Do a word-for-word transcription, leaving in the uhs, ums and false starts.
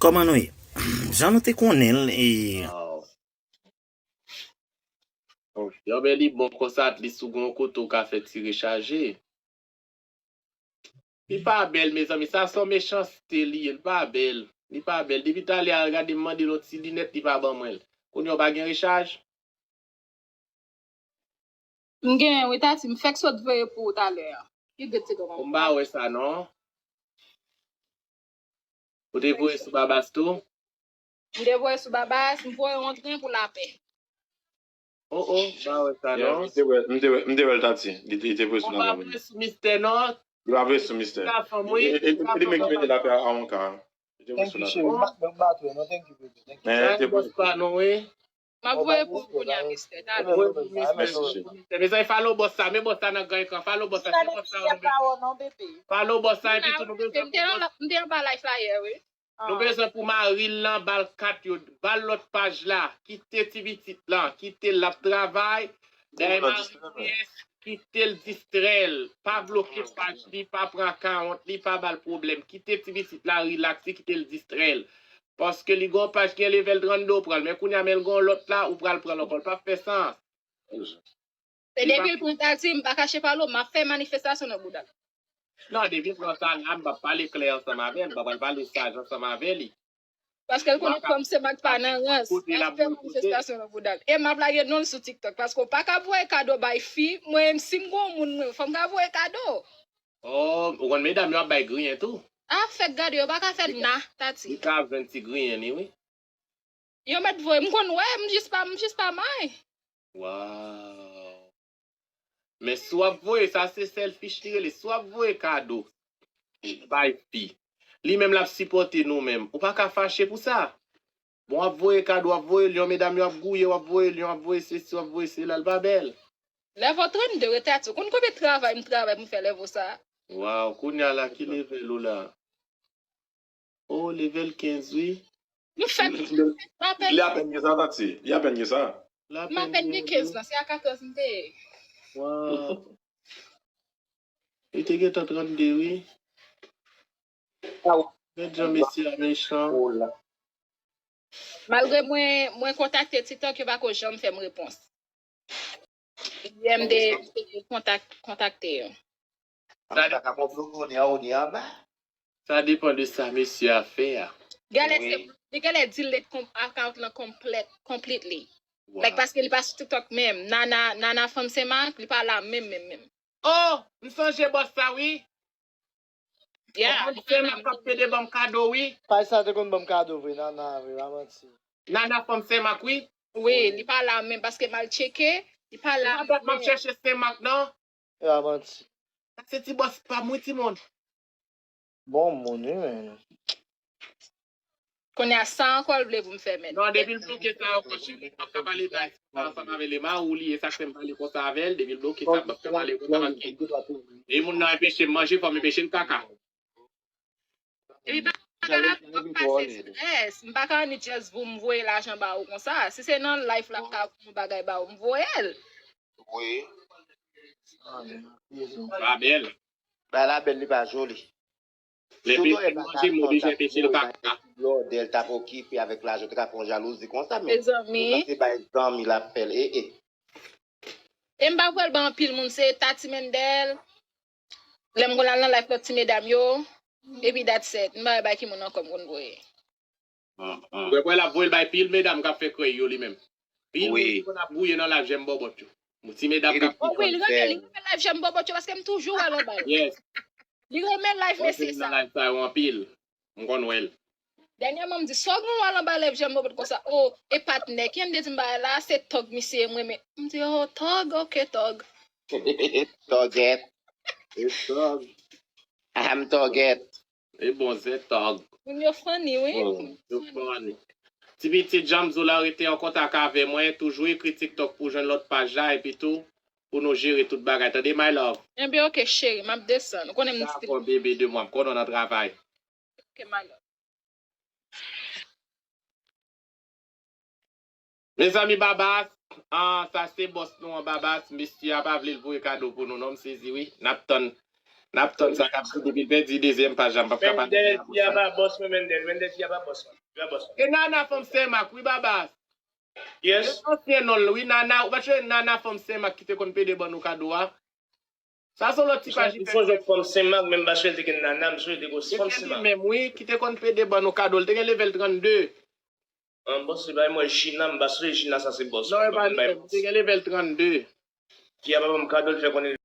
Kòman nou ye? Jan nou te konnen l, e, Yo, men li bon konsa, at least ou gen yon kote ou ka fè ti rechaje. Li pa bèl, mezanmi. Sa se yon mechanste li ye. Li pa bèl. Li pa bèl. Depi talè a, gade m mande l yon ti linèt, li pa ban mwen l. Kounye a, w pa gen rechaj? M genyen wi, Tati. M fèk sot voye pou ou talè a. You good to go, Bon, m pa wè sa, non. Ou te voye sou Babas tou? M te voye sou Babas, m voye yon grenn pou lapè. Oh, oh, m pa wè sa, Yeah, non. m te wè, m te wè, m te wè l Tati. Li te, li te voye sou Ou pa la. voye sou Mistè, non. Li pa voye sou Mistè. Gason, E wi. e- e- e li menm ki mete lapè a yon ka. Li te voye Thank sou you, lapè. chérie. M pa, m pa tou, non, thank you, baby. Thank you. Men li te Sa, bòs voye. Pa nou, wi. M ap voye pou ou kounye a, Mistè. Talè. Voye pou Mistè. Mèsi, chérie. Mistè. Mezanmi, follow bòs sa. Men bòs sa nan grenn ekran. Follow bòs sa. Se bòs sa nou bezwen. Follow bòs sa, epi tou nou bezwen. M te anba live la yè, wi. Nou bezwen pou mari l lan ba l kat yo, ba l lòt paj la, kite ti pitit lan, kite l ap travay, dèyè mari P S, kite l distrè l, pa bloke paj li, pa pran akawont li, pa ba l pwoblèm, kite ti pitit la rilakse, kite l distrè l. Paske li gon paj gen level trannde w pran l, men kounye a men l gon lòt la, ou pral pran l ankò, l p ap fè sans. E depi l pran Tati, m pa kache pale w, m ap fè manifestasyon nan bouda l. Non, depi l pran sa la, m p ap pale klè ansanm avè l, m pa pral pale saj ansanm avè li. Paske l konnen fanm se mak pa nan rans. M ap fè manifestasyon nan bouda l. E m ap lage non l sou TikTok, paske w pa ka voye kado bay fi, mwen menm si m gon moun mwen, fò m ka voye kado. Oh, ou konn medam yo ap bay griyen tou. A fèk gade, yo pa ka fè na, Tati. Li ka jwenn ti griyen li, wi. Yo mèt voye, m konn wè, m jis pa, m jis pa may. Waw. Men si w ap voye, sa se selfish li rele. Si w ap voye kado bay fi, li menm l ap sipòte nou menm. Ou pa ka fache pou sa. Bon, w ap voye kado, w ap voye l, yon medam yo ap gouye, w ap voye l, yon ap voye sesi, w ap voye sela, l pa bèl. Level trannde, rete ati. Ou konn konbyen travay m travay pou m fè level sa? Waw, kounye a la, ki level ou la? Oh, level kenz, wi. M fèk, m apèn, Li apèn gen sa, Tati. Li apèn gen sa. m apèn gen kenz lan, se a katòz m te ye. Waw. Li te gentan trannde, wi. Gad jan mesye a mechan. Malgre mwen, mwen kontakte TikTok, yo pa ko janm fè m repons. Yè m te, te kontak, kontakte yo. Sa ta ka konplo konnen an ou ni anba. Sa depann de sa mesye a fè a. Genlè se, li genlè delete account lan complete, completely. Like, paske li pa sou TikTok menm. Nana, Nana Fanm Senmak, li pa la menm, menm, menm. Oh, m sonje bòs sa, wi. Yeah, Fanm Senmak ap pede ban m kado, wi. Paj sa te konn ban m kado vre, Nana, vre, pa manti. Nana Fanm Senmak, wi. Wi, li pa la menm, paske m al tcheke, li pa la Nan dat m ap menm. Chèche Senmak, non. E pa manti. Sa se ti bòs pa m, wi, timoun. Bon moun, wi, men. Kounye a, sa ankò l vle pou m fè, men. Non, depi l bloke sa ankò, cheri, m p ap ka pale bay sa ansanm avè l. E mari w li ye, sa k fè m pale konsa avè l. Depi l bloke sa, m p ap ka pale konsa avè l. E moun nan anpeche m manje, fò m anpeche l kaka. Epi pa ka ap pase strès. M pa ka annik just pou m voye lajan ba ou konsa. Si se nan live la m ka voye yon bagay ba ou, m voye l. Wi. Pa bèl. Bay la bèl, li pa joli. Lè peche manje, m oblije peche l kaka. Lòdè l t ap okipe avèk lajan, te ka fè yon jalouzi konsa, men Mezanmi. Konsa se bay zanmi l ap fè l. E, e. E m pa voye l ba anpil moun, se Tati Mendel. Lè m konn al nan live lòt ti medam yo. Epi that's it. M pa bay ki moun ankò m konn voye. Ou wè, wè l ap voye l bay pil medam k ap fè krèy yo li menm. Pil moun ki konn ap gouye nan live Jèm Bòbòt yo. Ti medam k ap Oh wi, li renmen, li renmen live Jèm Bòbòt yo paske m toujou wè l anba l. Yes. Li renmen live mesye Nan sa. Live sa yo anpil. M konn wè l. Dènyèman, m di, sa w gen w al anba live Jèm Bòbòt konsa? Oh, e patnè, ki an de di m bagay la, se tòg misye m renmen. M di, oh, tòg, ok, tòg. Tògèt. E tòg. I'm tògèt. E bon, se tòg. Moun yo funny, wi. Yo funny. Ti pitit Jamzo la rete an kontak avè mwen, toujou ekri TikTok pou jwenn lòt paj la, epi tou, pou nou jere tout bagay. Tande, my love? Enben, ok, cheri, m ap desann. Ou konnen m stil. Dakò, bebe de mwa, m konnen w nan travay. Ok, my love. Mezanmi, Babas, ah, sa se bòs nou an, Babas. Mesye a pa vle l voye kado pou nou, non, m sezi, wi. N ap tann. N ap tann sa k ap di depi l pèdi dezyèm paj la, m p ap ka pale. Mendel, fi a pa bòs mwen, Mendel. Mendel, fi a pa bòs mwen. Fi a bòs mwen. E Nana fanm Senmak, wi, Babas. Yes. Ansyen non l, wi, Nana. Ou pa t chonje Nana fanm Senmak ki te konn pede ban nou kado a? Sa se yon lòt ti paj. M sonje fanm Senmak, men m pa chonje te gen Nana, m sonje te gen fanm Li Senmak. Menm, wi, ki te konn pede ban nou kado. L te gen level trannde. An bòs, se pa mwen Jina, m pa sonje Jina sa se bòs. Non, e pa li menm. Li te gen level trannde. Fi a pa ban m kado, l fè konnen